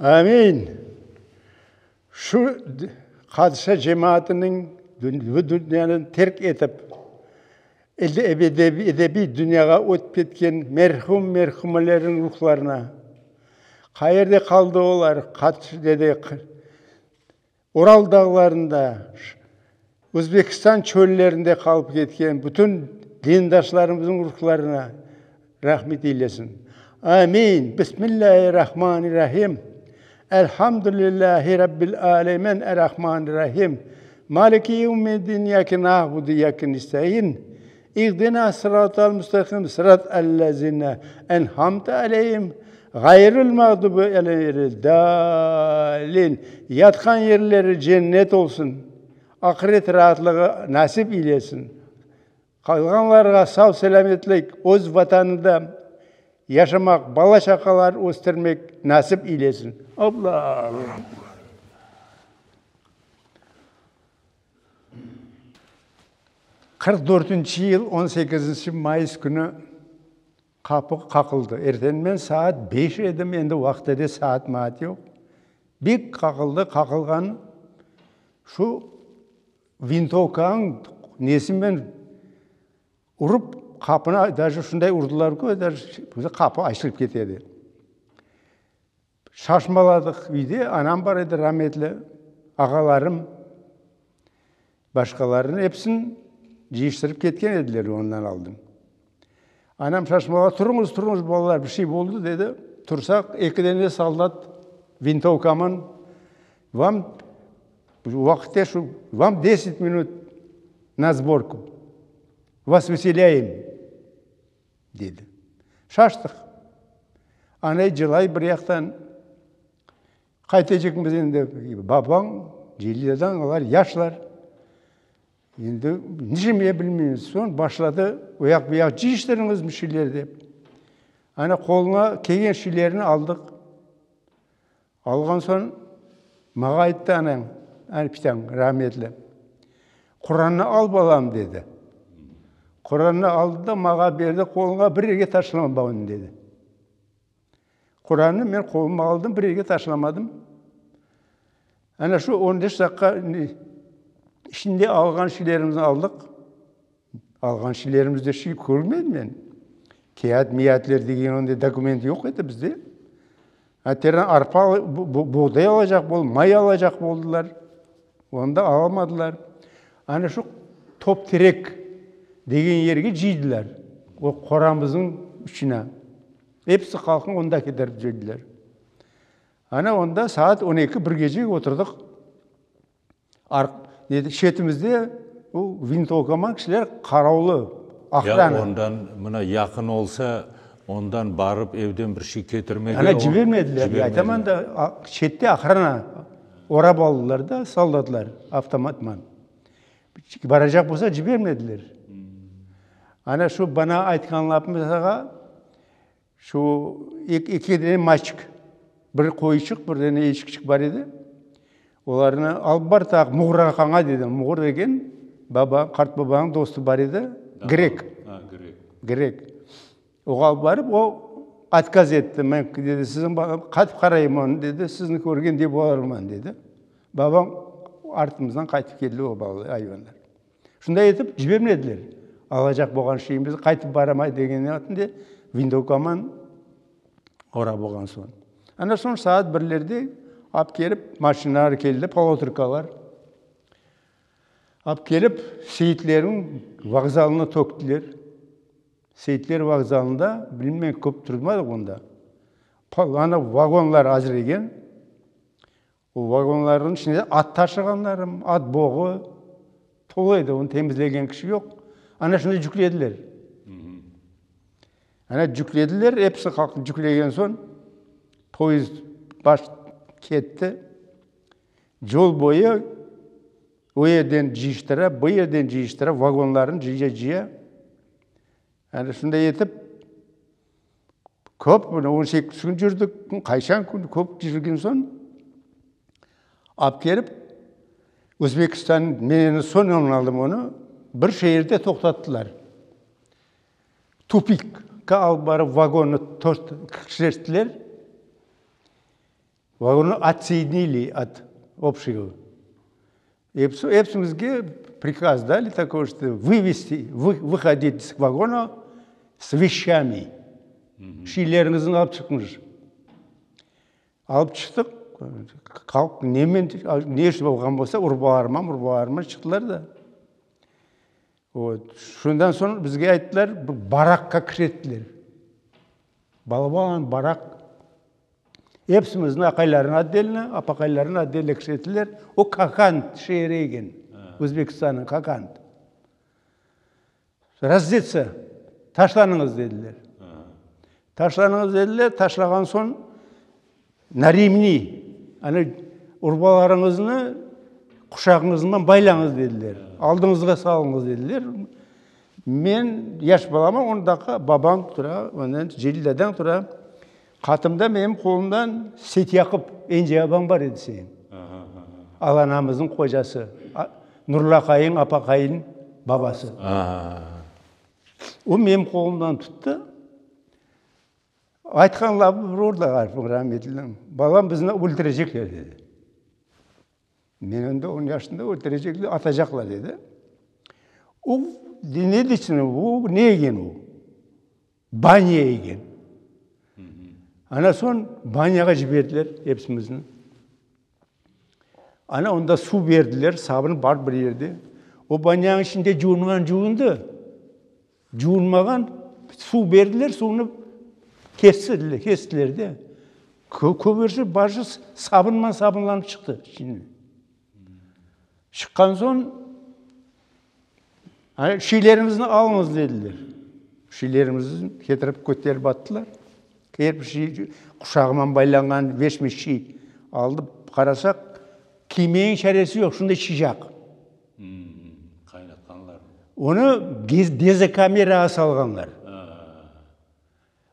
Amin. Şu Qadışa cemaatınıñ bu dünyanı terk etip, edebiy dünyağa ötip ketken merhum-merhumelerniñ ruhlarına, qayerde qaldı olar, Ural dağlarında, Özbekistan çöllerinde qalıp ketken bütün dindaşlarımıznıñ ruhlarına rahmet eylesin. Amin. Bismillâhi Rahmanir Rahim. Elhamdülillâhi Rabbil âlemin Er-Rahmanir-Rahim. Maliki yevmiddin İyyâke na'budu ve iyyâke nestaîn. İhdina sıratal müstakim sıratallezine en'amte aleyhim ğayril mağdubi aleyhim dâlin. Yatqan yerleri cennet olsun, ahiret raatlığı nasip eylesin. Qalğanlarğa sav-selâmetlik, öz Vatanında yaşamaq, bala-çaqalar östürmek nasip eylesin. Allahu Ekber. 44 yıl 18 mayıs künü qapı qaqıldı. Ertenmen saat 5 edim, endi vaqıt edi, saat maat yoq. Bek qaqıldı, qaqılğan şu vintovkanıñ nesimen urıp qapını, daje şunday urdılar ki, daje qapı açılıp ketedi. Şaşmaladıq. Üyde anam bar edi rametli, ağalarım, başqalarını episini cıyıştırıp ketken ediler ondan aldın. Anam şaşmalap, Turıñız, turıñız, balalar, bir şey boldı, dedi. Tursaq, eki dene soldat vintovkaman, Vam, o vaqıtte şu, vam deset minut na sborku, vas vıselâyem. Dedi. Şaştıq. Anay cılay bir yaqtan, Qaytacaqmız endi, babañ, Celil adañ, olar yaşlar. Endi nişemeye bilmeymiz. Soñ başladı, o yaq bu yaq cıyıştırıñız bir şeyler dep. Ana qoluna kelgen şeylerni aldıq. Alğan soñ mağa ayttı anañ, ana pitañ, rahmetli, Qurannı al, balam, dedi. Qurannı aldı da mağa berdi, qoluña bir yerge taşlama bunı, dedi. Qurannı men qoluma aldım, bir yerge taşlamadım. Ana şu on beş daqqa içinde alğan şeylerimizni aldıq. Alğan şeylerimizde şey körmedim men. Kâğıt, miyatler degen onday dokument yoq edi bizde. Hatera arpa, buğday alacaq boldı, may alacaq boldılar. Onı da alamadılar. Ana şu Topterek degen yerge cıydılar. O qoramıznıñ uçuna. Episi halqnı onda keterip cıydılar. Ana onda saat on eki birgece oturdıq. Şetimizde o vintovkaman kişiler qaravlı, ohrana. Ya ondan mına yaqın olsa, ondan barıp evden bir şey ketirmege. Ana cibermediler. Aytaman da, şette ohrana orap aldılar da soldatlar avtomatman. Baracaq bolsa cibermediler. Ana şu bana aytqan lafımız ağa, Şu eki dene maçik, bir qoyçıq, bir dene eşikçik bar edi. Olarnı alıp bartaq Muğur aqaña dedim. Muğur degen baba, qartbabanıñ dostu bar edi, grek. Grek. Oğa alıp barıp, o otkaz etti. Men, dedi, siziñ qaytıp qarayım onı, dedi, sizni körgende bolarman, dedi. Babam artımızdan qaytıp keldi o balalar, ayvanlar. Şunday etip cibermediler. Alacaq bolğan şeyimizni qaytıp baramay degen vindovkaman orap bolğan soñ. Ana soñ saat birlerde ap kelip maşinalar keldi, polotrkalar. Ap kelip Seyitlerniñ vokzalına töktiler. Seyitler vokzalında, bilmem, köp turmadıq onda. Ana vagonlar azır eken. O vagonlarnıñ içinde at taşığanlarım, at boğı tolu edi, onı temizlegen kişi yoq. Ana şunday yüklediler. Ana yüklediler, episi halqnı yüklegen soñ poyezd baş ketti. Yol boyu o yerden cıyıştıra, bu yerden cıyıştıra, vagonlarnı cıya-cıya. Ana şunday etip Köp, mına on sekiz kün cürdik, qayşan kün köp cürgen soñ, alıp kelip, Özbekistan, men endi soñ añladım onı, bir şeerde toqtattılar. Tupikka alıp barıp vagonnı kirsettiler. Vagonnı otsoedinili ot obşego. Episi, episimizge prikaz dali takoy, çto vıvesti, vıhodit iz vagona s veşçami. Şiyleriñizni alıp çıqıñız. Alıp çıqtıq, halq nemen, ne iş olğan bolsa, urbalarıma, murbalarıma çıqtılar da. Vot, şundan soñ bizge ayttılar, bir barakqa kirettiler. Balaban barak. Epsimizni aqaylarnı otdelno, apaqaylarnı otdelno kirsettiler. O Kakand şeeri eken, Özbekistannıñ Kakand. Razdetsa, taşlanıñız dediler. Taşlanıñız dediler, taşlağan soñ na remni, ana urbalarıñıznı quşağıñızman baylañız dediler. Aldıñızğa salıñız dediler. Men yaş balaman, on daqqa babam tura, ondan Celil dadañ tura. Qatımda menim qolumdan Seytyaqub ence abañ bar edi seniñ. Alanamıznıñ qocası, Nurlaqayıñ, apaqayıñ babası. O menim qolumdan tuttı. Aytqan lafı bir oldı Arifniñ rahmetliniñ, Balam, bizni öldürecekler, dedi. Men endi on yaşında, öldürecekler, atacaqlar, dedi. O, ne deysiñ, o ne eken o? Banya eken. Ana soñ banyağa jiberdiler epsimizni. Ana onda suv berdiler, sabın bar bir yerde. O banyanıñ içinde cuvunğan cuvundı, cuvunmağan suv berdiler, suvnı kestiler, kestiler de. Köbürsi başı sabınman sabınlanıp çıqtı içinden. Çıqqan soñ, Şeyleriñizni alıñız, dediler. Şeylerimizni ketirip köterip attılar. Er bir şey quşağıman baylanğan beş-beş şey aldı. Qarasaq, kiymeniñ çaresi yoq, şunday sıcaq. Qaynatqanlar. Onı dezokamerağa salğanlar.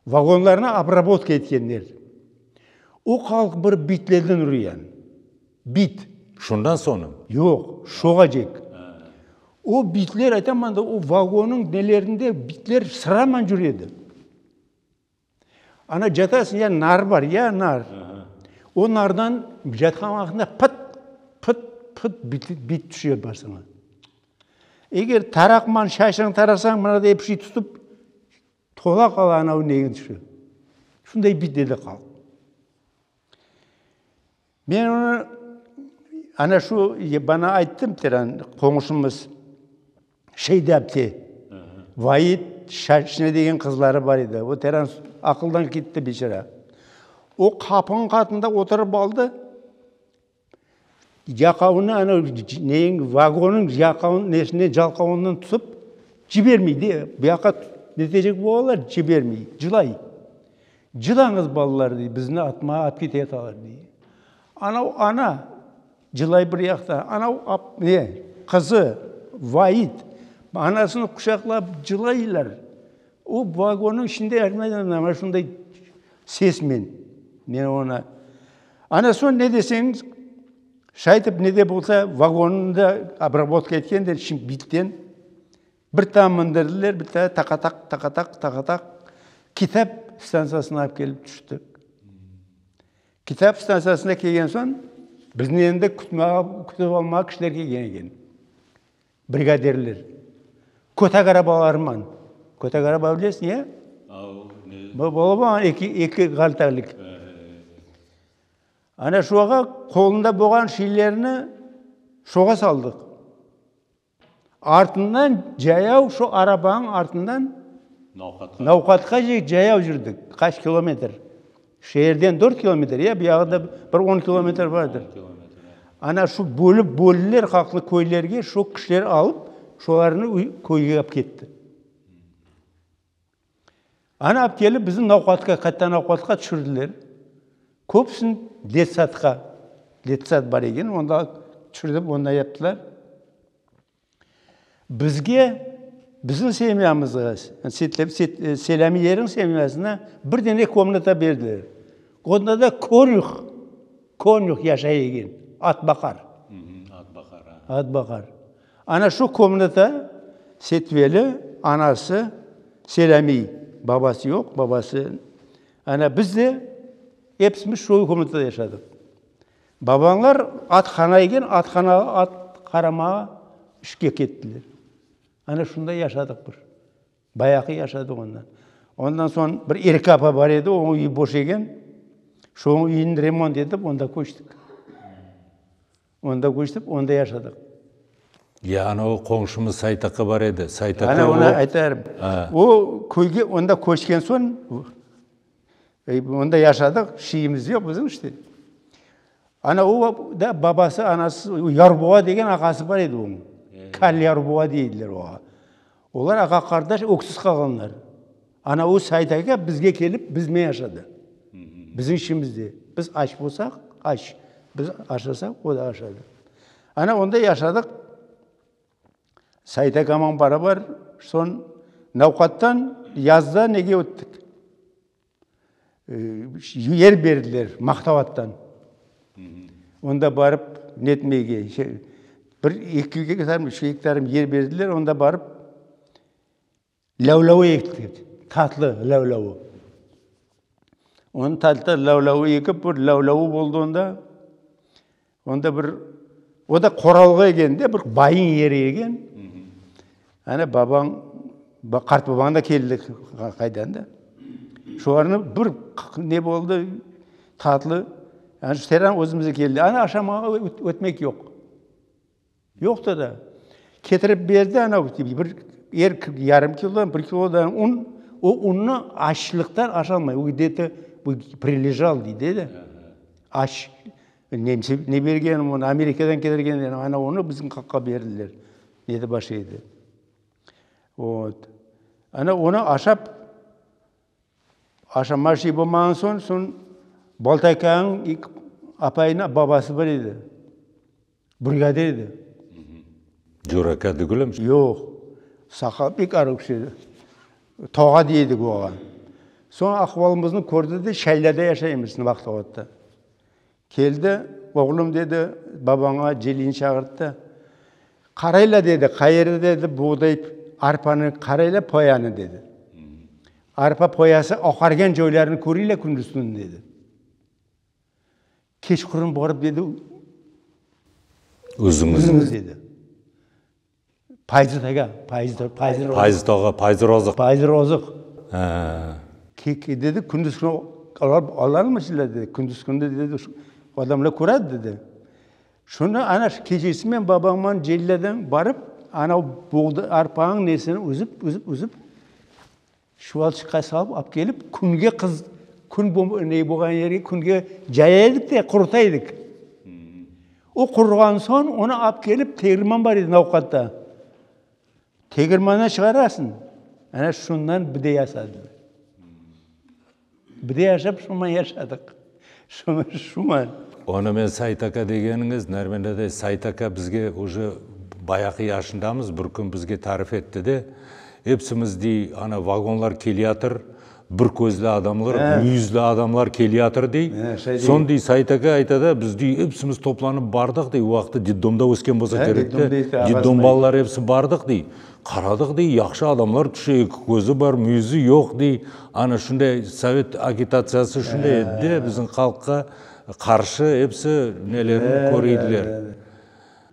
Vagonlarnı obrabotka etkenler. O halq bir bitlerden ürüyen. Bit. Şundan soñı? Yoq, şoğacek. O bitler, aytam anda, o vagonnıñ nelerinde bitler sıraman cüredi. Ana catasıñ, ya nar bar, ya nar. O nardan catqan vaqtında pıt, pıt, pıt bit, bit tüşe başıña. Eger taraqman şaşıñı tarasañ, mınaday bir şey tutıp, Tola qala anavı nege tüşe? Şunday bir deli qal. Men onı ana şu bana ayttım teran qoñşumız Şeyde apte. Vait Şaşne degen qızları bar edi. O teran aqıldan ketti beçara. O qapınıñ qatında oturıp aldı. Yaqavını ana neyiñ vagonıñ yaqavın nesine jalqavından tutıp cibermey de, bu yaqqa netecek bolalar cibermey, cılay. Cılañız balalar dey, bizni atma atıp keteyatalar dey. Anav ana cılay bir yaqta, anav ne qızı Vait anasını quçaqlap cılaylar. O vagonnıñ içinde ana şunday sesmen men onı Ana soñ ne deseñiz, şaytip ne de bolsa vagonnı da obrabotka etkenler şimdi bitten. Bir taa mindirdiler, bir taa taqa-taq, taqa-taq, taqa-taq Kitap stantsiyasına alıp kelip tüştik. Kitap stantsiyasına kelgen soñ bizni endi kütmağa, kütip almağa kişiler kelgen eken. Brigadirler. Kötek arabalarıman. Kötek araba bilesiñ, ya? Balaban eki, eki qaltalik. Ana şoğa qolunda bolğan şeylerni şoğa saldıq. Artından cayav şu arabanıñ artından Novqatqa cayav yürdik. Qaç kilometr? Şeerden dört kilometr, ya bu yağı da bir on kilometr bardır. Ana şu bölüp böldüler halqnı köylerge, şu kişiler alıp, şolarnı köyge alıp ketti. Ana alıp kelip bizni Novqatqa, Katta Novqatqa tüşürdiler. Köpüsini detsadqa, detsad bar eken, onda tüşürdip, onda yaptılar. Bizge, bizim semyamızğa, Selâmiylerniñ semyasına bir dene komnata berdiler. Onda da konüh, konüh yaşay eken, atbaqar. Atbaqar, ha. Atbaqar. Ana şu komnata Setveli, anası Selâmiy, babası yoq, babası. Ana biz de episimiz şu komnatada yaşadıq. Babañlar athana eken, athanağa at qaramağa işke kettiler. Ana şunday yaşadıq bir. Bayağı yaşadıq ondan. Ondan soñ bir Erike apa bar edi, onıñ üyi boş eken. Şonıñ üyini remont etip, onda köçtik. Onda köçtik, onda yaşadıq. Ya ana o qoñşumız Sait aka bar edi. Sait aka Ana o. onı aytarım. O köyge onda köçken soñ, onda yaşadıq, şeyimiz yoq bizim işte. Ana o da babası, anası, Yarbuğa degen ağası bar edi onıñ. Kal Yarbuğa dey ediler oğa. Olar ağa-qardaş öksüz qalğanlar. Ana o Sait aka bizge kelip bizmen yaşadı. Bizim içimizde. Biz aç bolsaq, aç. Biz aşasaq, o da aşadı. Ana onda yaşadıq. Sait akaman barabar soñ Novqattan yazda nege öttik? Yer berdiler Maqtavattan. Onda barıp netmege, bir eki gektar, üç gektar yer berdiler, onda barıp Lavlavı ektik, tatlı lavlavı. Onı tatlı lavlavı ekip, bir lavlavı boldı onda. Onda bir, o da qoralğı eken de, bir bayıñ yeri eken. Ana babañ, qart babañ da keldi qaydan da. Şolarnı bir ne boldı, tatlı, ana şu teran özümizge keldi. Ana aşamağa ötmek yoq. Yoqtı da. Ketirip berdi anav bir er yarım kilodan, bir kilodan un. O unnı açlıqtan aşalmay. O gde-to prelejal deydi de. Aç. Nemse ne bergen onı, Amerikadan ketirgen, ana onı bizim halqqa berdiler. Dedi başı edi. Vot. Ana onı aşap, aşama şey bolmağan soñ, soñ Baltaykanıñ apayına babası bar edi. Brigadir edi. Cura aka degilmi? Yoq. Saqal pek arıq kişi edi. Toğa dey edik oğa. Soñ ahvalımıznı kördi de, Şaylâda yaşaymız Vaqtovatta. Keldi, oğlum dedi, babaña Celilni çağırttı. Qarayla dedi, qayerde dedi, buğday, arpanı qarayla, poyanı dedi. Arpa poyası oqarğan coylarını köreyla kündüz tünü dedi. Keçqurun barıp dedi, Özüñiz. Özüñiz dedi. Payzı taga, payzı, payzı rozıq. Payzı toğa, payzı rozıq. Payzı rozıq. Ha. Ki, dedi, kündüz künü alarmı sizler dedi, kündüz künü dedi, adamlar köredi dedi. Şunı ana şu kecesi men babamman Celileden barıp, ana buğday, arpanıñ nesini üzüp, üzüp, üzüp, Çuvalçıqqa salıp alıp kelip, künge qız, kün ne bolğan yerge künge caya edik de, quruta edik. O quruğan soñ onı alıp kelip, tegirman bar edi Novqatta. Tegirmandan çıqarasıñ. Ana şundan bide yasadılar. Bide yaşap, şunman yaşadıq. Şunman. Onı men Sait aka degeniñiz, Nariman daday, Sait aka bizge uje bayağı yaşındamız, bir kün bizge tarif etti de, epsimiz dey, ana vagonlar keliyatır, bir közlü adamlar, müyüzlü adamlar keliyatır dey. Soñ dey, Sait aka ayta da, biz dey, epsimiz toplanıp bardıq dey, o vaqıtta detdomda ösken bolsa kerek de, detdom balaları epsi bardıq dey. Qaradıq, dey, yahşı adamlar tüşe, eki közü bar, müyüzi yoq, dey. Ana şunday sovet agitatsiyası şunday edi de, bizim halqqa qarşı episi nelerini köreydiler.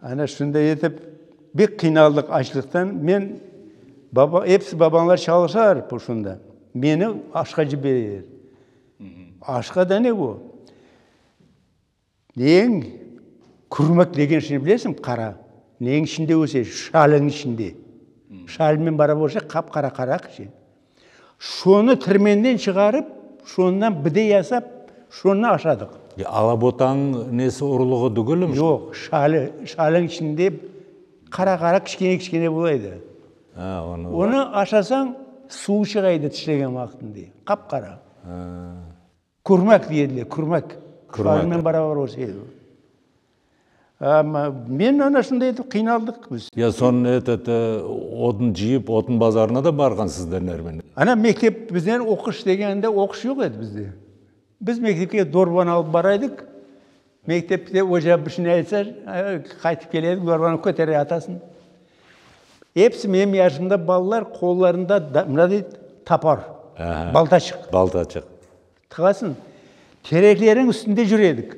Ana şunday etip, bek qıynaldıq açlıqtan. Men, baba, episi babamlar çalışalar şunda. Meni aşqa cibereler. Aşqa da ne bu? Neñ kürmek degen şeyni bilesiñmi, qara? Neñ içinde öse? Şalınıñ içinde. Şalmen barabar öse, qap-qara qara şey. Şonı tirmenden çıqarıp, şondan bide yasap, şonı aşadıq. Ya alabotanıñ nesi urluğı tügülmi? Yoq, şali, şalınıñ içinde qara-qara kiçkene-kiçkene bola edi. Ha, onı. Onı aşasañ, suvu çıqa edi tişlegen vaqtında, qap-qara. Ha. Kürmek dey ediler, kürmek. Kürmek. Şarınen barabar olsa edi. Amma men ana şunday etip qıynaldıq biz. Ya soñ etot, odun cıyıp, odun bazarına da barğansızdır Nermin? Ana mektep, bizden oquş degende oquş yoq edi bizde. Biz mektepke dorbanı alıp bara edik. Mektepte oca bir şey aytsa, qaytıp kele edik, dorbanı kötere atasıñ. Episi menim yaşımda balalar qollarında mına dey topor, baltaçıq. Baltaçıq. Tığasıñ. Tereklerniñ üstünde yüre edik.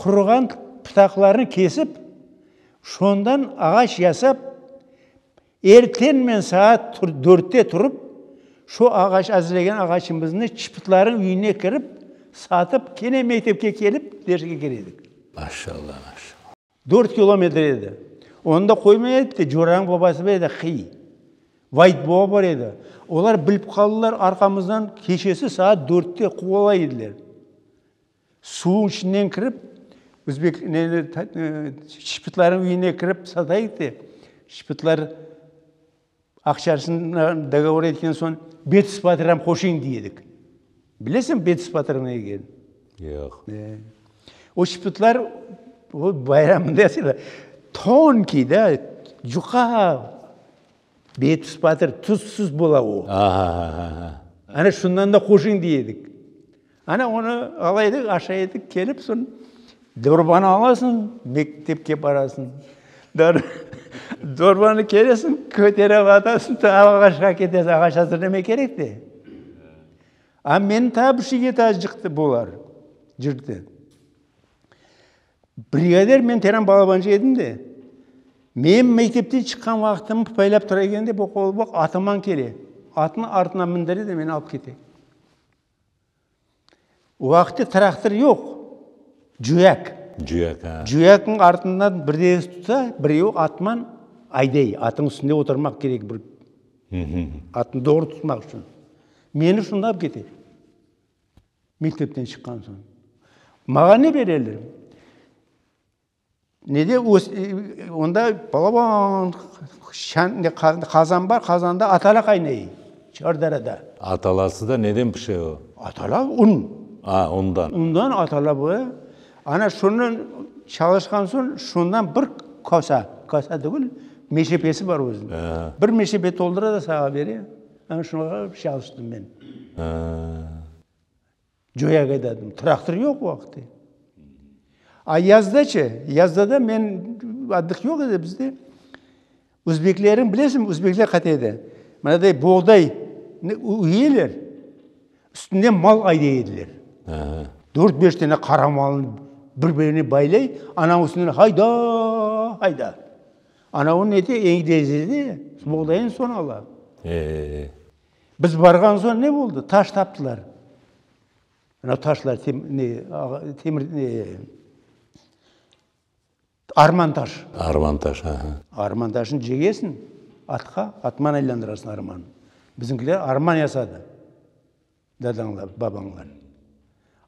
Quruğan pıtaqlarnı kesip, şondan ağaç yasap, ertenmen saat dörtte turıp, şu ağaç, azırlegen ağaçımıznı çıpıtlarnıñ üyüne kirip, satıp, kene mektepke kelip, derske kire edik. Maşallah, maşallah. Dört kilometr edi. Onı da qoymay edi de, Coranıñ babası bar edi, Hıy. Vayt baba bar edi. Olar bilip qaldılar, arqamızdan keşesi saat dörtte quvalay ediler. Suvıñ içinden kirip, özbek neni, şpıtlarnıñ üyüne kirip satayıq de, şpıtlar aqçasını dogovor etken soñ, bet spatıram qoşayım dey edik. Bilesiñmi bet spatıram ne ekenin? Yoq. O şpıtlar o bayramında yasaylar. Tonkiy da, yuqa bet spatır, tuzsuz bola o. Aha-ha-ha. Ana şundan da qoşayım dey edik. Ana onı ala edik, aşay edik, kelip soñ dorbanı alasıñ, mektepke barasıñ. Dorbanı kelesiñ, köterip atasıñ, ta ağaçqa ketesiñ, ağaç azırlamaq kerek de. A meni taa bir şeyge taa cıqtı bular, cırttı. Brigadir, men teran balabanca edim de, men mektepten çıqqan vaqtım paylap tura ekende, bu qolbaq atıman kele, atnıñ artına mindire de meni alıp kete. O vaqıtta traktor yoq, cüyek. Cüyek, ha. Cüyekniñ artından birevsi tutsa, birevi atman ayday, atınıñ üstünde oturmaq kerek bir, atnı doğru tutmaq içün. Meni şunda alıp kete, mektepten çıqqan soñ. Maña ne bereler? Nede onda balaban qazan bar, qazanda atala qaynay, Çardarada. Atalası da neden pişe o? Atala un. A, undan. Undan atala boya. Ana şundan çalışqan soñ, şundan bir kosa, kosa tügül, meşepesi bar özüniñ. Bir meşepe toldura da sağa bere. Ana şunağa çalıştım men. Coya aydadım. Traktor yoq o vaqıtte. A yazdaçı? Yazda da men otdıq yoq edi bizde. Özbeklerin bilesiñmi, özbekler qate edi? Mınaday boğday üyeler, üstünden mal ayday ediler. Dört-beş tane qara malnı bir-birine baylay, anavıñ üstünden hayda, hayda. Anavı nete, eñ lezzetli boğdayın soñ ala. Biz barğan soñ ne boldı? Taş taptılar. Ana taşlar, ne, temir, ne, arman taş. Arman taş, aha. Arman taşını cegesiñ atqa, atman aylandırasıñ armanı. Bizimkiler arman yasadı, dadañlar, babañlar.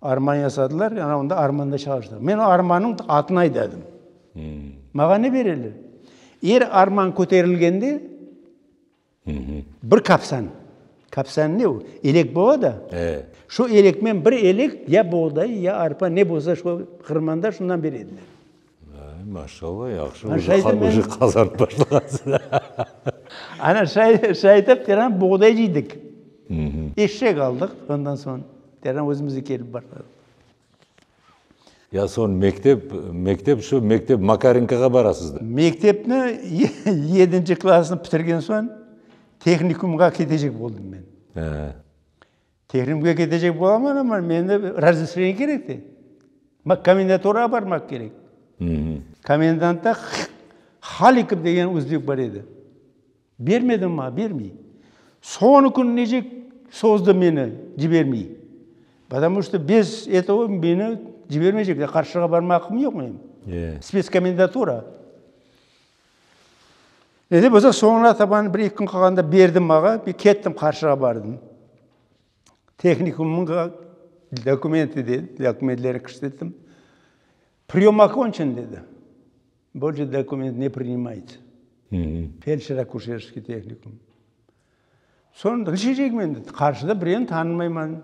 Arman yasadılar, ana onda armanda çalıştıq. Men armannıñ atını aydadım. Maña ne bereler? Er arman köterilgende, Bir kapsan. Kapsan ne o? Elek bola da. Şu elekmen bir elek ya boğday, ya arpa, ne bolsa şu qırmanda şundan bere ediler. Maşallah, yahşı, uje qazanıp başlağansın. Ana şaytip teran boğday cıydık. Eşek aldıq, ondan soñ teran özümizge kelip başladıq. Ya soñ mektep, mektep şu mektep Makarenkoğa barasız da. Mektepni yedinci klassnı bitirgen soñ tehnikumğa ketecek boldım men. He. Tehnikumğa ketecek bolamın amma mende razrişeniye kerek de. Komendaturağa barmaq kerek. Komendantta Halikov degen özbek bar edi. Bermedi maña, bermey. Soñu kün necek sozdı meni cibermey. Potomu çto bez etogo meni cibermeycekler, qarşığa barma aqqım yoq menim. Spetskomendatura. Ne de bolsa soñuna taban bir-eki kün qalğanda berdi maña, men kettim qarşığa bardım. Tehnikumnıñ dokumenti dedi, dokumentlerini kirsettim. Priyom okonçen dedi. Bolşe dokument ne prinimayetsâ. Feldşer-akuşerskiy tehnikum. Soñ nişecekmen dedi. Qarşıda birevni tanımayman.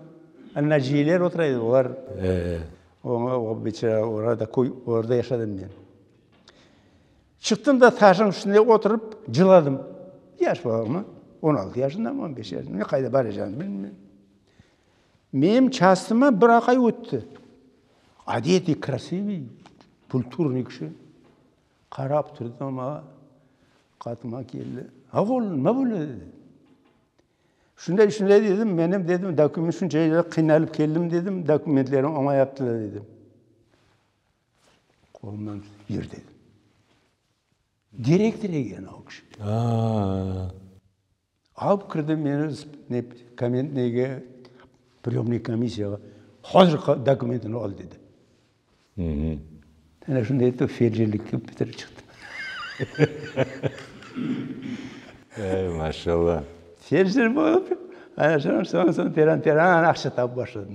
Naciyeler otura edi, olar oña, o beçara orada köy, orada yaşadım men. Çıqtım da taşıñ üstünde oturıp cıladım. Yaş balamı, 16 yaşındamı, 15 yaşındamı, ne qayda baracağımnı bilmeymen. Menim çastıma bir aqay ötti. Adetiy krasivıy, kulturnıy kişi. Qarap turdı maña, qatıma keldi. A oğlum, nima boldı dedi. Şunday, şunday dedim, menim dedim, dokument şunca yıl qıynalıp keldim dedim, dokumentlerim oña yaptılar dedim. Qolumdan tutıp, yür dedi. Direktor eken o kişi. Alıp kirdi meni ne, nege, priyomnıy komissiyağa. Hozir dokumentini ol dedi. Ana şunday etip feldşerlikni bitirip çıqtım. Ey, maşallah. Feldşer bolıp, ana soñ, soñ teran-teran aqça tapıp başladım.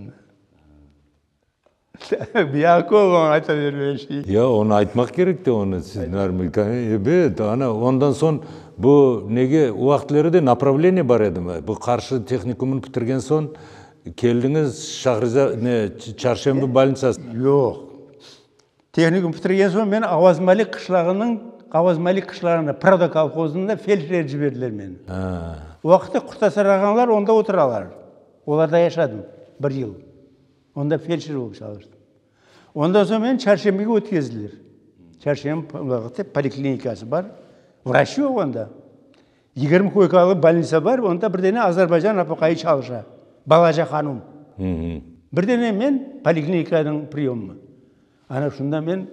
Biyaqov oña ayta berme şey. Ya, onı aytmaq kerek de, onı siz, ebet, ana, ondan soñ bu nege, o vaqıtları da napravleniye bar edimi? Bu Qarşı tehnikumını bitirgen soñ keldiñiz Şahriza, ne, Çarşenbe bolnitsasına. Yoq. Tehnikum bitirgen soñ meni Avazmali qışlağınıñ, Avazmali qışlağına, Pravda kolhozında feldşer ciberdiler meni. O vaqıtta Qurtasarağanlar onda oturalar. Olarda yaşadım bir yıl. Onda feldşer olıp çalıştım. Ondan soñ meni Çarşenbege ötkezdiler. Çarşenbe vaqıtta poliklinikası bar. Vraç yoq onda. 20 koykalı bolnitsa bar, onda bir dene Azerbaycan apaqayı çalışa, Balaca hanum. Bir dene men poliklinikanıñ priyomı. Ana şunda men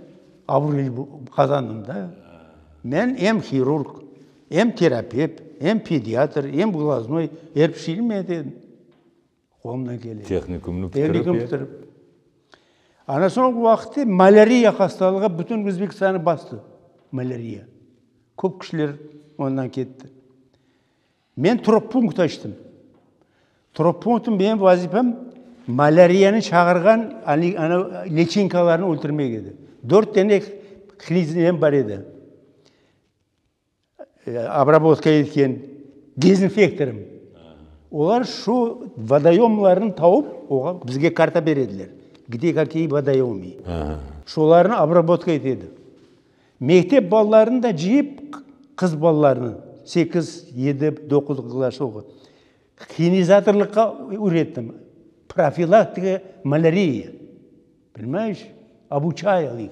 abruy qazandım da. Men em hirurg, em terapevt, em pediatr, em glaznoy, er bir şeyni men edim. Qolumdan kele. Tehnikumnı bitirip. Tehnikum bitirip. Ana soñ o vaqıtte malâriya hastalığı bütün Özbekistanı bastı. Malâriya. Köp kişiler ondan ketti. Men troppunkt açtım. Troppunktın benim vazifem malâriyanı çağırğan ana liçinkalarnı öldürmek edi. Dört tane hliznem bar edi. Obrabotka etken dezinfektorım. Olar şu vodoyomlarnı taup, oğa bizge karta berediler. Gde kakiyi vodoyomy. Şolarnı obrabotka etedi. Mektep balalarını da cıyıp, qız balalarını, sekiz, yedi, doquz klass oquy, hinizatorlıqqa üyrettim. Profilaktika malâriya. Ponimayeş? Obuçayal ih.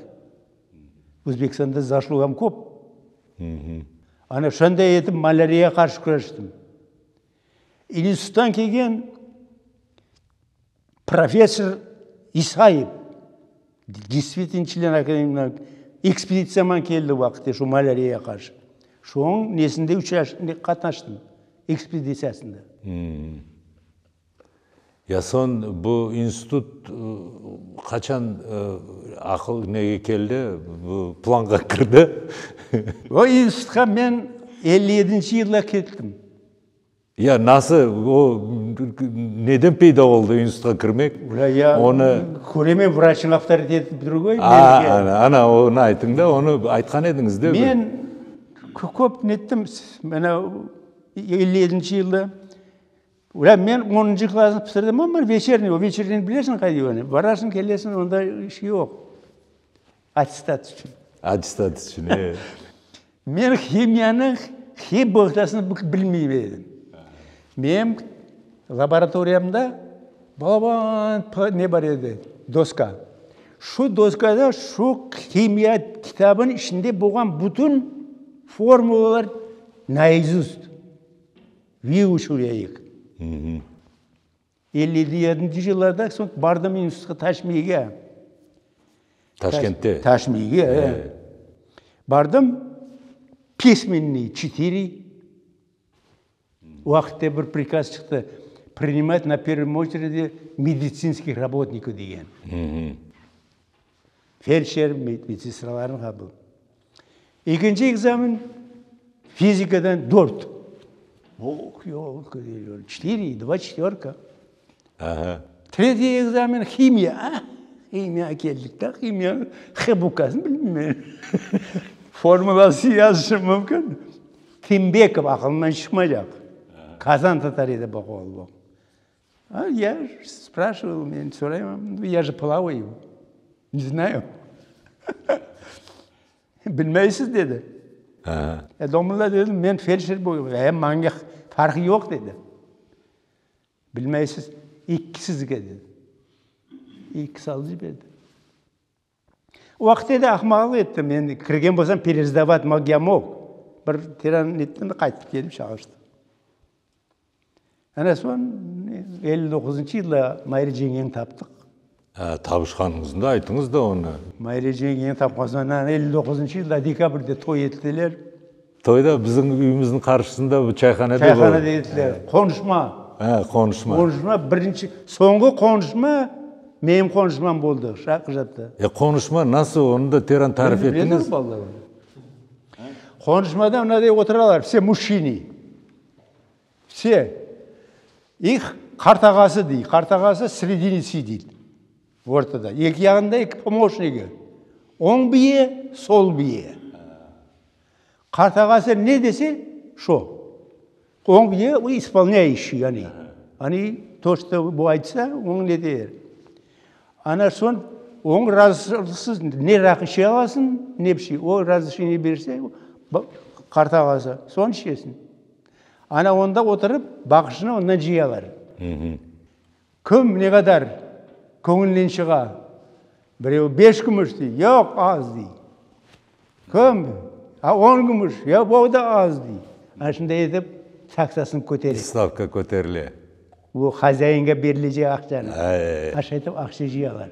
Özbekistanda zaslugam köp. Ana şunday etip malâriyağa qarşı küreştim. İnstituttan kelgen professor İsayev, действительно член Akademии ekspeditsiyaman keldi o vaqıtte şu malâriyağa qarşı. Şoñıñ nesinde qatnaştım, ekspeditsiyasında. Ya soñ bu institut qaçan aqıl nege keldi, bu planğa kirdi? O institutqa men 57-nci yılda kettim. Ya nasıl, o neden peyda oldı institutqa kirmek? Ula ya, onı köremen, vraçnıñ avtoriteti drugoy. A, ana, ana, onı aytıñ da, onı aytqan ediñiz de. Men köp nettim, mına 57-nci yılda. Ula men onuncı klassnı bitirdim, amma veçerniy, o veçerniy bilesiñ qayda onı, barasıñ, kelesiñ, onda iş yoq. Attestat içün. Attestat içün, e. Men himiyanıñ H bohtasını bilmey edim. Menim laboratoriyamda balaban ne bar edi, doska. Şu doskada şu himiya kitabınıñ içinde bolğan bütün formulalar naizust. Vyuçil ya ih. 57-nci yıllarda soñ bardım institutqa Taşmiyge. Taşkentte? Taşmiyge, e. Bardım, pismenniy çetiri. O vaqıtta bir prikaz çıqtı, prinimat na pervom oçeredi meditsinskih rabotnikov degen. Feldşer, medsestralarnı qabul. Ekinci ekzamen fizikadan dört. Oh, yoq, çetiri, dva çetörka. Tretiy ekzamen himiya. Ah, himiya keldik da, himiyanıñ H bukvasını bilmeyim. Formulası yazışım mümkün. Timbekov aqılından çıqmaycaq. Kazan tatarı edi bu oğlu. A ya spraşivал, men sorayım, ya je plavayu, ne znayu. Bilmeysiz, dedi. E, domla dedim, men feldşer boyum. E, maña farqı yoq, dedi. Bilmeysiz, ikki sizge, dedi. İkki saldı jiberdi. O vaqıt edi ahmaqlıq ettim. Endi kirgen bolsam peresdavat ya mog. Bir teran ettim de qaytıp kelip çalıştım. Ana soñ 59-ncı yılda Mayra ceñgeni taptıq. Tabışqanıñıznı da aytıñız da onı. Mayre cengeni tapqan soñ, ana 59-ncı yılda dekabrde toy ettiler. Toyda bizim üyümizniñ qarşısında bu çayhanede boldı. Çayhanede ettiler. Qonuşma. He, qonuşma. Qonuşma, birinci, soñğı qonuşma menim qonuşmam boldı Şarqıjapta. E, qonuşma nasıl, onı da teran tarif etiñiz. Qonuşmada mınaday oturalar, vse mujçini. Vse. İh, qart ağası dey, qart ağası sredine sidit, ortada. Eki yanında eki pomoşnigi. Oñ biye, sol biye. Qart ağası ne dese, şo. Oñ biye, o ispolnâyuşiy, yani. Ani, to, çto bu aytsa, oñ ne der. Ana soñ, oñ razısız ne raqı içe alasıñ, ne bir şey. O razrışeniye berse, qart ağası, soñ içesiñ. Ana onda oturıp, baqışını ondan cıyalar. Kim ne qadar köñülinen çığa? Birevi beş kümüş dey, yoq, az dey. Kim? A, on kümüş, yoq, o da az dey. Ana şunday etip, taksasını kötere. Stavka köterile. O hazainge berilecek aqçanı. Ana şay etip aqça cıyalar.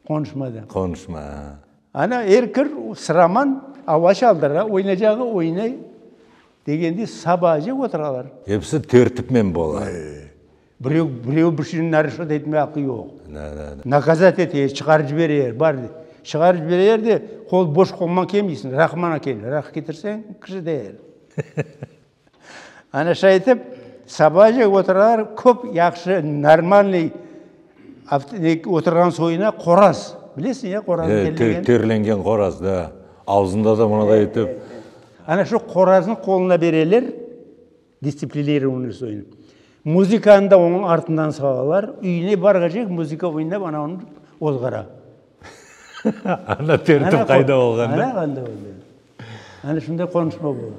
Qonuşmadan. Qonuşma, a. Ana er kir sıraman ava çaldıra, oynacağı oynay. Degende sabace oturalar. Episi tertipmen bola. Birev, birev bir şeyni naruşat etme aqqı yoq. Nakazat eter, çıqarıp jiberer, bar. Çıqarıp jiberer de, qol boş qolman kelmeysiñ, raqımana kel. Raqı ketirseñ, kişi der. Ana şay etip, sabace oturalar, köp yahşı, normalnıy oturğan soyuna qoraz. Bilesiñ ya, qoraz terlegen. Terlengen qoraz, da. Ağzında da mınaday etip. Ana şu qoraznı qoluna bereler, distsiplinirovanıy soyunı. Muzıkanı da onıñ artından salalar, üyüne barğacaq muzıka oynap, ana onı ozğara. Ana tertip qayda olğan, da? Ana qanday oldı. Ana şunday qonuşma boldı.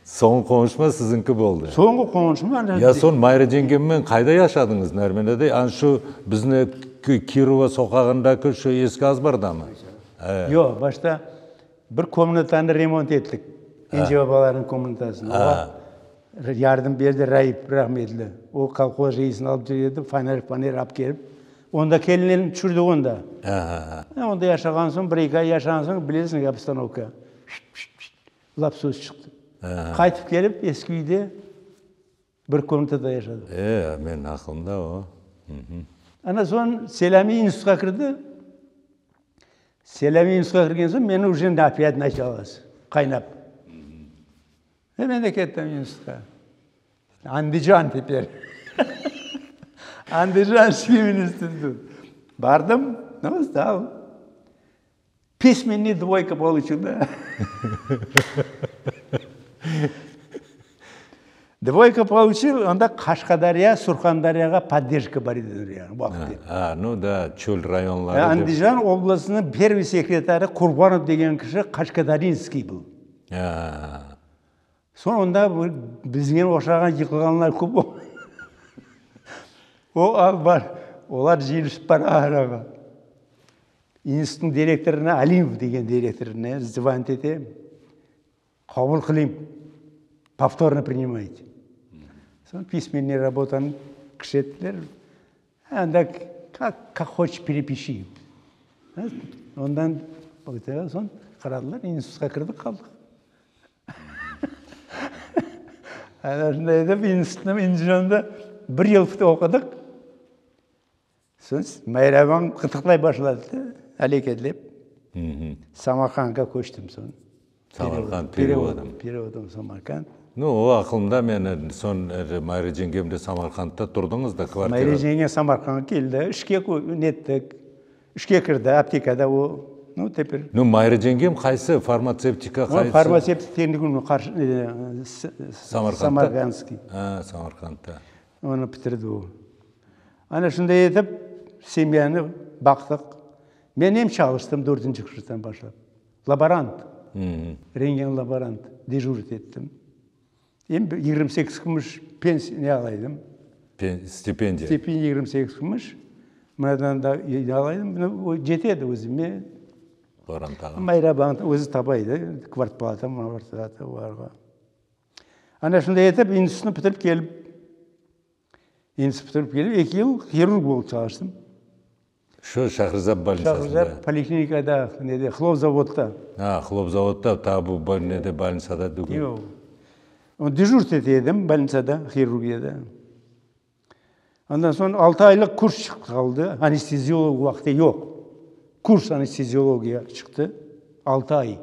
Soñğı qonuşma siziñki boldı. Soñğı qonuşma ana. Ya soñ Mayra cengemmen qayda yaşadıñız Nermine dey? Ana şu bizni Kirova soqağındaki şu eski azbardamı? Yoq, başta Bir komnatanı remont ettik, Ence babalarnıñ komnatasını. Oğa yardım berdi Raip rahmetli. O kolhoz reisini alıp cür edi, foner, foner alıp kelip, onda kelinlerni tüşürdik onda. Onda yaşağan soñ, bir-eki ay yaşağan soñ, bilesiñ, obstanovka, laf söz çıqtı. Qaytıp kelip, eski üyde bir komnatada yaşadıq. E, men aqılımda o. Ana soñ Selâmi institutqa kirdi. Selâmi institutqa kirgen soñ, meni uje opyat naçalos, qaynap. E, men de kettim institutqa. Andijan teper. Andijanskiy institut. Bardım, nu, sdal. Pismenniy dvoyka poluçil, da. Dvoyka poluçil, onda Qaşqadarya, Surhandaryağa podderjka bar edi o vaqıtte. A, nu da, çöl rayonları dep. Andijan oblastınıñ pervıy sekretarı Qurbanov degen kişi Qaşqadarinskiy bul. A. Soñ onda bizge oşağan yıqılğanlar köp oldı. O al bar, olar cıyılışıp bara arağa. İnstitutnıñ direktorına, Alimov degen direktorına zvonit ete, qabul qılayım, povtorno priнимайте. Soñ pismenniy rabotanı kirsettiler. Anda kak kak hoçeş perepişi. Ondan soñ qaradılar, institutqa kirdik, qaldıq. Ana şunday etip institutnı Andijonda bir yıl oqudıq. Soñ Mayravan qıtıqlay başladı da, aleketlep. Samarqandqa köçtim soñ. Samarqand, perevodom. Perevodom Samarqand. Nu, o aqılımda meni, soñ Mayra cengem de Samarqandda turdıñız da, kvartira. Mayra cengem Samarqandqa keldi, işke nettik, işke kirdi, aptekada o, nu, teper. Nu, Mayra cengem qaysı, farmatsevtika qaysı? O, farmatsevtik tehnikumnı qarşı, Samarqandda? Samarqandskiy. A, Samarqandda. Onı bitirdi o. Ana şunday etip, semyanı baqtıq. Men em çalıştım dördünci kurstan başlap. Laborant, rentgen laborant, dejurit ettim. Em 28 kümüş pensiya ne ala edim. Stipendiya. Stipendiya 28 kümüş. Mınadan da ne ala edim, cete edi özüme. Qorantağa. Mayra bana özü tapa edi, kvartplata, kvartplata olarğa. Ana şunday etip institutnı bitirip kelip, institut bitirip kelip, eki yıl hirurg bolıp çalıştım. Şu Şahrizab bolnitsasında. Şahrizab poliklinikada, nede, hlopzavodda. A, hlopzavodda, ta bu nede, bolnitsada degil. Yoq. Dejurt ete edim bolnitsada, hirurgiyada. Ondan soñ altı aylıq kurs çıqtı qaldı, anesteziolog vaqtı yoq. Kurs anesteziologiya çıqtı, altı ay.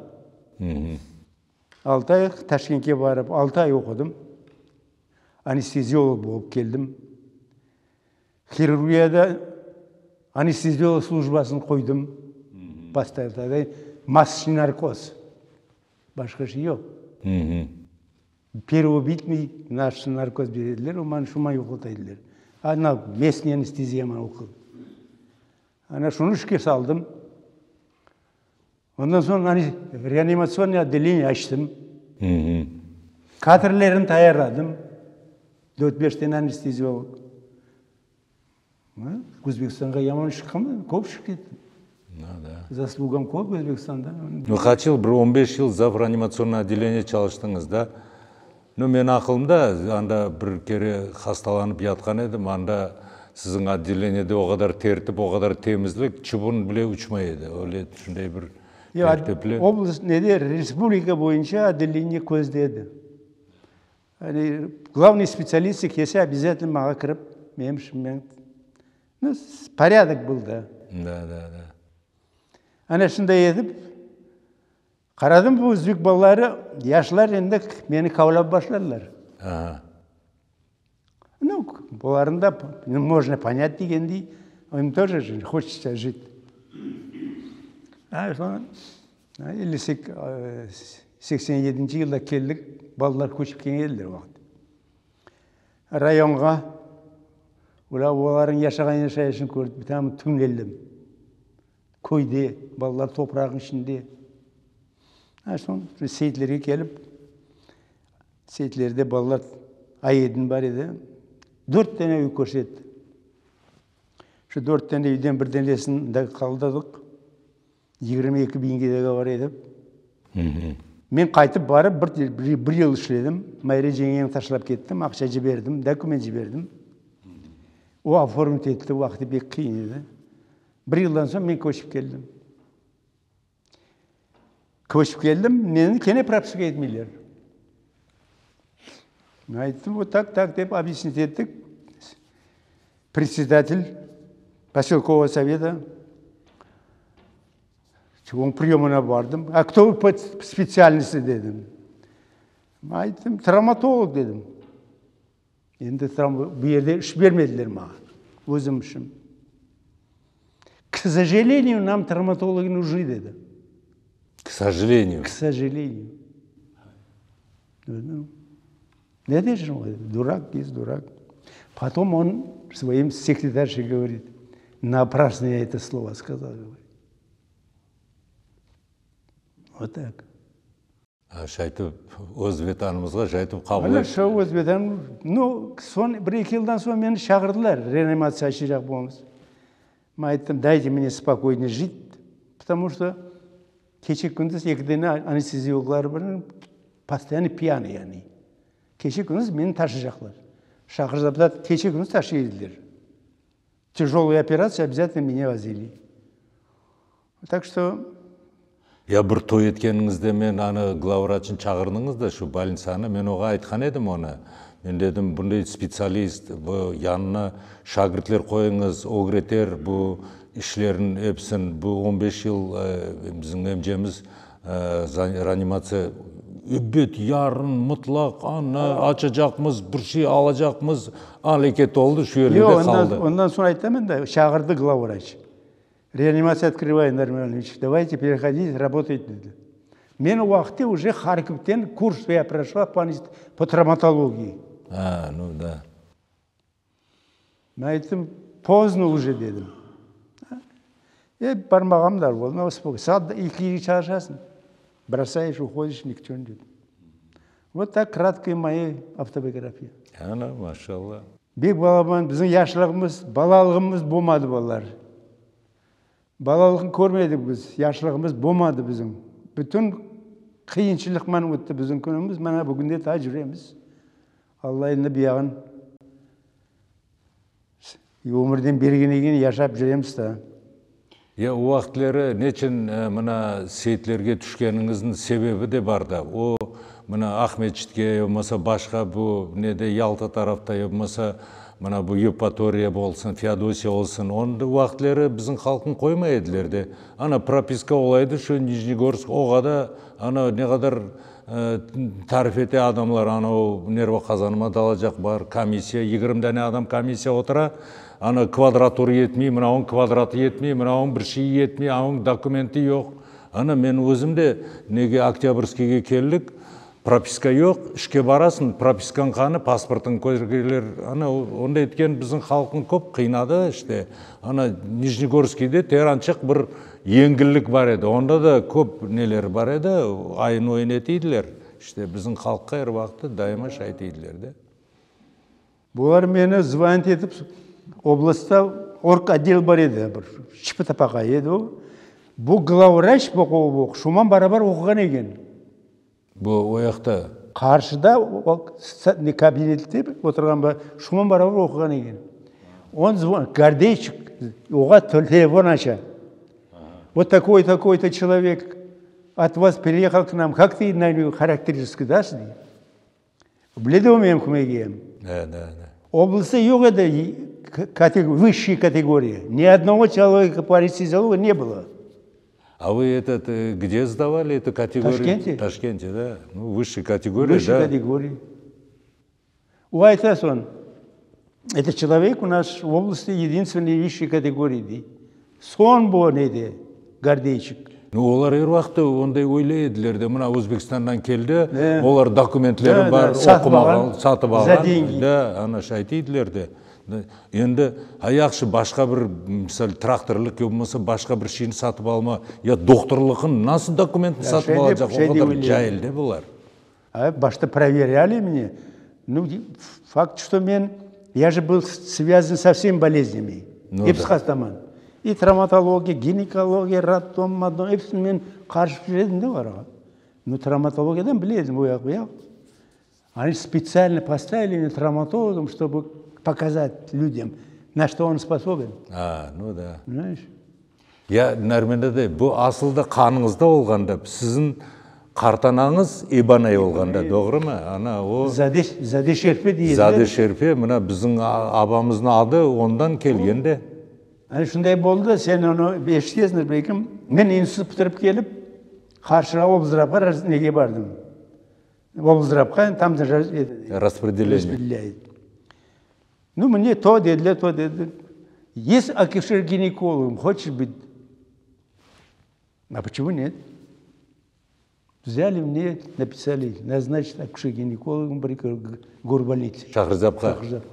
Altı ay Taşkentke barıp, altı ay oqudım. Anesteziolog bolıp keldim. Hirurgiyada anesteziolog slujbasını qoydım. Masочный narkoz. Başqa şey yoq. Первобытный naş narkoz berediler, o şuma yuqlata ediler. Ana местный anesteziya oqul. Ana şunı işke saldım. Ondan soñ reanimatsionный otdeleniye açtım. Kadrlerini tayarladım. Dört-beş tane anesteziolog. Özbekistanğa yaman iş qılmadım, köp iş ettim. Zaslugam köp Özbekistanda. Nu, qaç yıl, bir on beş yıl zav reanimatsionный otdeleniye çalıştıñız da? Nu, men aqılımda, anda bir kere hastalanıp yatqan edim, anda siziñ otdeleniyede o qadar tertip, o qadar temizlik, çubun bile uçmay edi. Öyle şunday bir tertipli. Oblast, nede, respublika boyunca otdeleniye közde edi. Yani, glavnıy spetsialist kelse, obязательно maña kirip, menim işimmen, nu, porядок был da. Da, da, da. Ana şunday etip, qaradım, bu özbek balaları, yaşlar endi meni qavlap başladılar. Nu, bularnı da можно понять degendey, им тоже хочется жить. Soñ 87-yılda keldik, balalar köçip kelgen ediler o vaqıt. Rayonğa, olarnıñ yaşağan yaşayışını körip, tam tüñeldim. Köyde, balalar topraqnıñ içinde. Soñ Seyitlerge kelip, Seyitlerde balalar Ayedin bar edi, dört tane üy körsetti. Şu dört tane üyden bir tanesini de qaldırdıq, 22 biñge dogovor etip. Men qaytıp barıp bir, bir yıl işledim. Mayre cengeni taşlap kettim, aqça ciberdim, dokument ciberdim. O oformить etti, vaqtı pek qıyın edi. Bir yıldan soñ men köçip keldim. Köçip keldim, meni kene propiska etmeyler. Ayttım, вот так, так dep объяснить ettik. Председатель поселкового совета, onıñ priyomına bardım. А кто вы по специальности dedim. Ayttım, travmatolog dedim. Endi bu yerde iş bermediler maña, özüm işim. К сожалению, нам травматологи нужны dedi. К сожалению. К сожалению. Ne deysiñ, дурак есть дурак. Потом он своим секретарше говорит, напрасно я это слово сказал, говорит. Вот так. Şaytip öz vetanımızğa şaytip qabul Ana şu öz vetanım, nu, soñ bir-eki yıldan soñ meni çağırdılar, reanimatsiya açacaq bolamız. Men ayttım, дайте мне спокойно жить, потому что gece-kündüz eki dane anesteziologlar bar, постоянно пьяный они. Gece-kündüz meni taşıyacaqlar. Şahrizabda gece-kündüz taşıy ediler. Тяжелые операции обязательно меня возили. Так что Ya bir toy etkeniñizde men anı glavvraçnı çağırdıñız da şu bolnitsanı, men oğa aytqan edim onı. Men dedim, bunday spetsialist, bu yanına şagirtler qoyıñız, ögreter bu işlerin episin. Bu 15 yıl bizim emcemiz reanimatsiya, ebet, yarın mıtlaq anı açacaqmız, bir şey alacaqmız. Aleket oldı, şu yerinde Yoq, qaldı. Ondan soñ aytам da, çağırdı главврач. Реанимация открываю, Нариман Иванович, давайте переходите, работайте dedi. Men o vaqıtta уже Харьковтен курс я прошла по, по травматологии. А, ну да. Men ayttım, поздно уже dedim. E, barmağım da oldu. Saat ekige çalışasıñ. Бросаешь, уходишь, никто не Вот так краткая моя автобиография. Ana, maşallah. Bek balaban, bizim yaşlığımız, balalığımız bolmadı balalar. Balalığın körmedik biz, yaşlığımız bolmadı bizim. Bütün qıyınçılıqman ötti bizim künümüz, mana bugün de ta yüremiz. Alla endi buyağın ömürden bergen eken yaşap yüremiz da. Ya o vaqıtları neçün mına Seyitlerge tüşkeniñizniñ sebebi de bar da, o mına Aqmeçitke, ya olmasa başqa bu nede Yalta tarafta, ya olmasa mına bu Yevpatoriya bolsun, Feodosiya olsun, o vaqıtları bizim halqnı qoymay ediler de. Ana propiska olaydı şu Nijnegorsk oğa da ana ne qadar tarif ete adamlar, ana o nerva qazanıma dalacaq bar, komissiya, 20 dane adam komissiya otura, ana kvadratur yetmey, mınavıñ kvadratı yetmey, mınavıñ bir şeyi yetmey, anavıñ dokumenti yoq. Ana men özüm de nege Oktâbrskiyge keldik, propiska yoq, işke barasıñ, propiskañ qanı, pasportıñ körgeler, ana onday etken bizim halqnı köp qıynadı işte. Ana Nijnegorskiyde terançıq bir yengillik bar edi, onda da köp neler bar edi, ayın-oyun etiydiler. İşte bizim halqqa er vaqıt daima şay deydiler de. Bular meni zvonit etip, oblastta orgotdel bar edi, bir şıpı-tapaqay edi o. Bu glavvraç şuman barabar oquğan eken. Bu o yaqta. Qarşıda kabinette oturğan bir şuman barabar oquğan eken. On zvon, Gordeyçik oğa telefon aça. Вот такой, такой-то человек от вас переехал к нам, как ты на него характеристику дашь? Dey. Biledi o menim kim ekenim. Da, da, da. Oblastda yoq edi высшей kategoriya. Ни одного человека по анестезиологии не было. А вы этот где сдавали эту категорию? Ташкенте. В Ташкенте, да? Ну, высшей категории, Высшей да. категории. O ayta soñ, это человек у нас в области единственный высшей категории, dey. Soñ bu nede, Gordeyçik. Nu, olar er vaqıt onday oylay ediler de, mına Özbekistandan keldi, olar dokumentleri bar, oqumağan, satıp alğan, za dengi. Da, ana şay deydiler de. Endi, ha yahşı, başqa bir, misal, traktorlıq ya bolmasa başqa bir şeyni satıp alma, ya doqtorlıqnıñ nasıl dokumentini satıp alacaq, o qadar cail de bular. A, başta proveryali meni, nu, fakt, çto men, ya je byl svязan со всеми boleznyami, episi hastaman. I travmatologiya, ginekologiya, roddom, moddom, episini men qarışıp yüre edim de olarğa. Nu, travmatologiyadan bile edim o yaq, bu yaq. Oni spetsialno postavili meni travmatologom, çtoby pokazat lüdyam, na çto on sposoben. A, nu da. Ponimayeş? Ya, Narmen daday, bu asıl da qanıñızda olğan da, siziñ qartanañız İbanay olğan da, doğrumı? Ana, o. Zade, Zade Şerfe dey ediler. Zade Şerfe, mına bizim abamıznıñ adı ondan kelgen de. Ana şunday boldı da, sen onı eşitesiñdir belkim, men institut bitirip kelip, Qarşığa obzdravğa nege bardım. Obzdravqa, tam Raspredeleniye. Raspredeляют. Nu, mne to dediler, to dediler. Есть akuşer-ginekologım, hoçeş bıt? A poçemu net? Vzâli mne, napisali, naznaçit akuşer-ginekologım bir gorbolnitsa. Şahrizapqa. Şahrizapqa.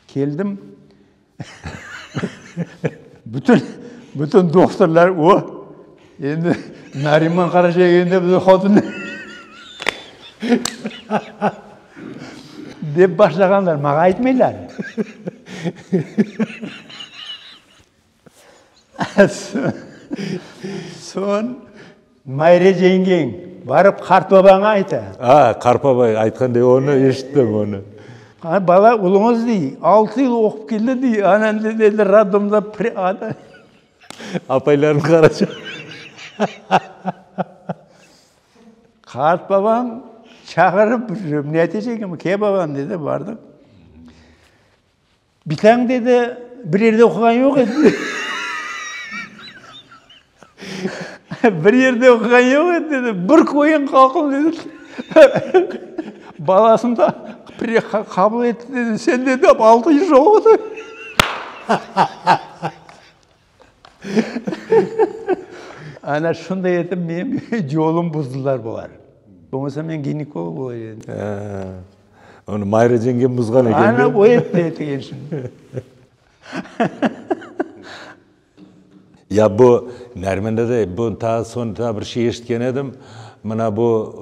Keldim. Bütün, bütün dohtorlar, o, endi Nariman Qaraca endi bizim hotun dep başlağanlar, maña aytmaylar. Soñ Mayre ceñgeñ barıp qartbabaña ayta. A, qartbabay aytqan dey, onı eşittim, onı. A, bala, uluñız dey, altı yıl oqup keldi dey, ana dedi, roddomda Apaylarını qaracaq. Qart babam çağırıp, ne aytacaq, ke babam dedi, bardıq. Bitañ dedi, bir yerde oquğan yoq edi. Bir yerde oquğan yoq edi dedi, bir köyün qalqım dedi, balasını da qabul etti dedi, sen dedi, 600 oqudı. Ana şunday etip menim yolum buzdılar bular. Bolmasa men ginekolog olar edim. Onı Mayra cengem buzğan eken. Ana o etti etigen şimdi. Ya bu Nariman daday, bu taa soñ taa bir şey eşitken edim. Mına bu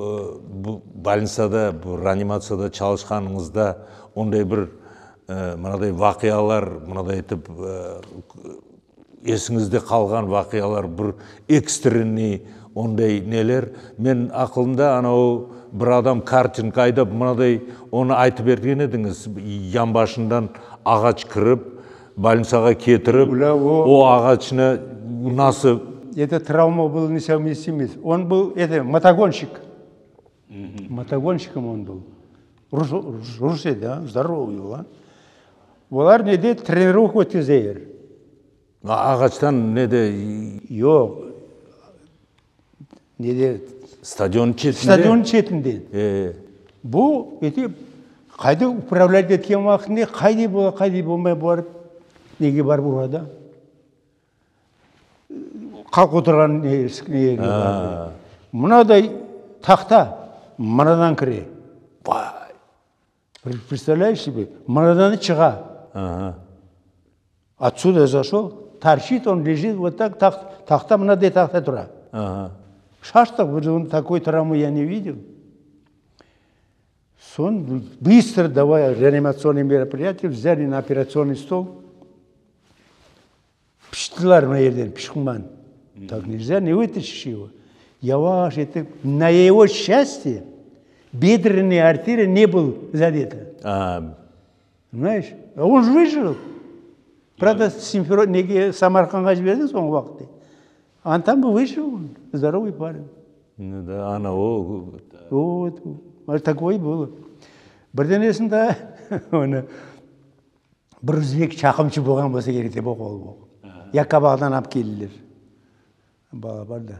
bu bolnitsada, bu reanimatsiyada çalışqanıñızda onday bir mınaday vaqialar, mınaday etip Esiñizde qalğan vaqialar, bir ekstrennıy onday neler? Men aqılımda ana o bir adam karting aydap, mınaday onı aytıp bergen ediñiz, yanbaşından ağaç kirip, bolnitsağa ketirip, o ağaçnı. Nasıl? Это travma был несовместимый. Он был, это, мотогонщик. Мотогонщиком он был. Rus, rus edi, a, здоровый был, a. Olar nede trenirovka ötkezeler. Ağaçtan nede? Yoq. Nede? Stadion çetinde? Stadion çetinde. Bu, eti, qayda upravlât etken vaqtında, qayda bola, qayda bolmay barıp, nege barıp uradı? Halq oturğan yerge barıp. Mınaday tahta mınadan kire. Vay! Predstavlâyeş sebe, mınadan da çığa. Otsuda zaşol, torçit, on lejit vot tak, tahta mınaday tahta tura. Şaştıq, biz takoy travmı ya ne videl. Soñ bıstro davay reanimatsionnıy meropriyatiye, vzâli na operatsionnıy stol. Piştiler mına yerden, pişqunman. Tak nelzâ, ne vıtaşiş ego. Yavaş etip, na ego sçastye, bedrennıy arteriya ne byl zadeta. Ponimayeş? On je vıjil. Pravda, Simferopol, nege, Samarqandğa jiberdi soñki vaqıtte. Andan bu vıjil on, zdorovıy parın. Nu da, ana o. Vot, takoy bylo. Birdenesini daa onı. Bir özbek çaqımçı bolğan bolsa kerek dep oqulı bu. Ya Kabağdan alıp keldiler. Bala bar da.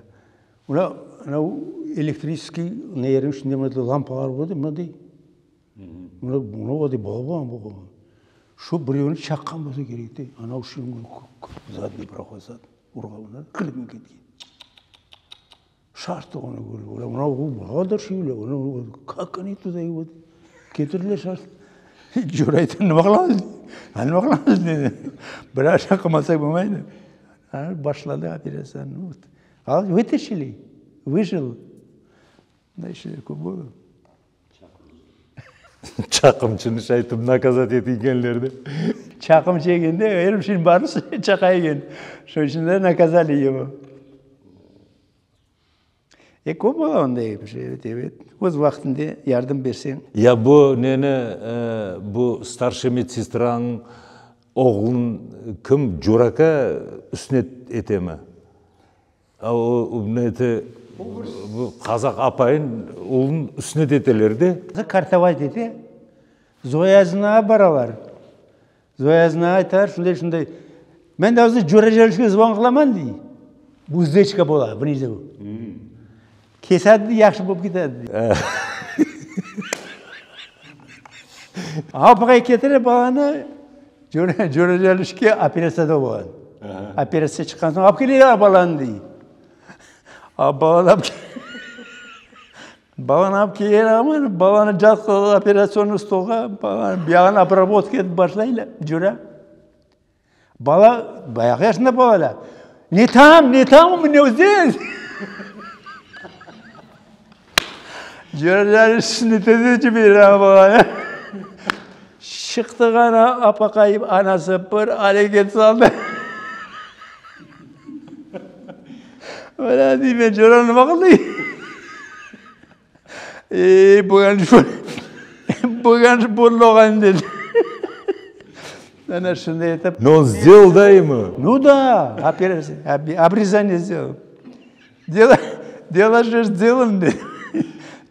Mına, anau elektriçeskiy neyerniñ üstünde mınday lampalar bar edi, mınday. Mına, mına oday bala bolğan bu. Şu birevni çaqqan bolsa kerek de, anau zadniy prohod urğan, kirip ketken. Şaştıq onı körip. Ola, mına bu bala da şöyle, onı kak oni tuda ego ketirdiler şaştıq. Cora ayta, nima qılamız? Nima qılamız dedi. Biraz şaqılmasak bolmaydı. Başladı operatsiyanı. Al, vıtaşili, vıjil. Bunday işler köp boldı. Çaqımçını şaytip nakazat etilgenler de. Çaqımçı ekende er bir şeyniñ barısı çaqa eken. Şunıñ içün de nakazali ego. E, köp ola onday bir şey, evet, evet. Öz vaqtında yardım berseñ. Ya bu neni, bu starşiy medsestranıñ oğlun kim, Cura aka üsnet etemi? A o neti, bu qazaq apayın oğlun üsnet eteler de. Kartovat ete, Zoya baralar. Zoya aytalar, şunday, şunday. Men de özü Cura Jalişke zvon qılaman, dey. Uzdechka bola, vnizu. Kesadi, yahşı bolıp ketadi, dey. Apaqay ketire balanı, Cura Jalişke operatsiyada bolğan. Operatsiya çıqqan soñ, alıp kele balanı, dey. Balanı alıp Balanı alıp kelgen aman, balanı jatqızdı operatsionnıy stolğa, balanı buyağını obrabotka etip başlaylar, Cura. Bala, bayağı yaşında bala da, Ne tam, ne tam, u menya vot zdes. Cura jiberdi balanı. Şıqtı ana, apaqay, anası bir areket saldı. Mına deymen, Cura nima qıldı? Ey, bugan bugan bolmağan dedi. Ana şunday etip. Но он сделал, да, ему? Ну да, операция, обрезание сделал. Дело, дело же сделан dedi.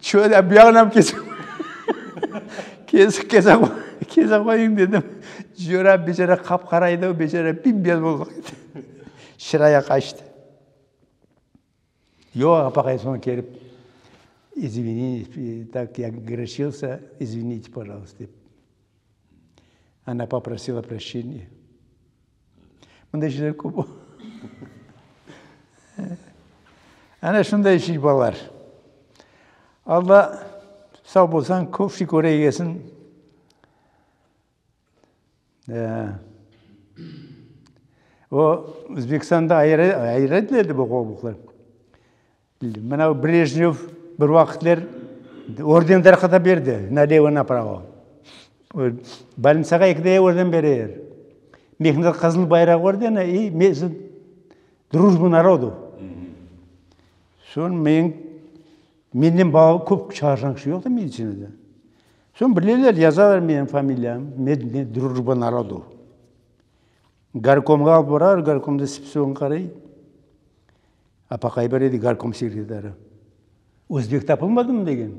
Çö, buyağını kesip, kesip, kese, kese qoyıñ dedim. Cura beçara qap-qara edi, beçara bim-beyaz boldı. Şıraya qaçtı. Yoq, apaqay soñ kelip, izvinite, tak ya gorçился, izvinite, pojaloysta, dep. Ona poprosila proşçeniye. Mınday şeyler köp oldı. Ana şunday şey, balalar. Alla sağ bolsañ, köp şey köregesin. O, Özbekistanda ayırı ediler edi bu qolbuqlar. Mına Brejnev bir vaqıtlar orden darqata berdi, nalevo, napravo. Bolnitsağa ekide orden bereler. Mehnat Qızıl Bayraq ordeni i Drujbu narodu. Soñ men, menden bala köp çalışqan kişi yoq da meditsinada. Soñ bileler, yazalar menim familiyamı, Drujba narodu. Gorkomğa alıp baralar, gorkomda spesogın qaray. Apaqay bar edi, gorkom sekretarı. Özbek tapılmadımı degen.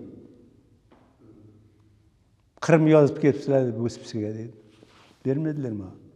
Qırım yazıp ketipsiler bu spisoğa dedi. Bermediler maña.